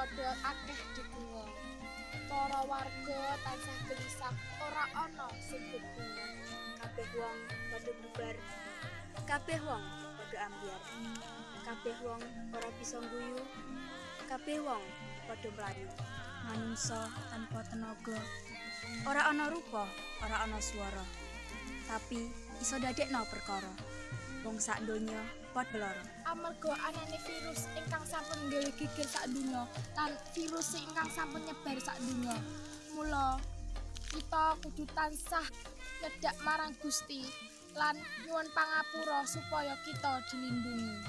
Padha akeh dibunga. Para warga tansah gelisah, ora ana sing bebunga. Kabeh wong padha bubar, kabeh wong padha ambyar, kabeh wong ora bisa ngguyu, kabeh wong padha mlayu. Manungsa tanpa tenaga, ora ana rupa, ora ana swara, tapi iso dadekno perkara. Wong sak donya padha lara. Amarga anane virus ingkang sampun nggawe geger sak donya lan virus ingkang sampun nyebar sak donya. Mula kita kudu tansah nyedhak marang Gusti lan nyuwun pangapura supaya kita dilindungi.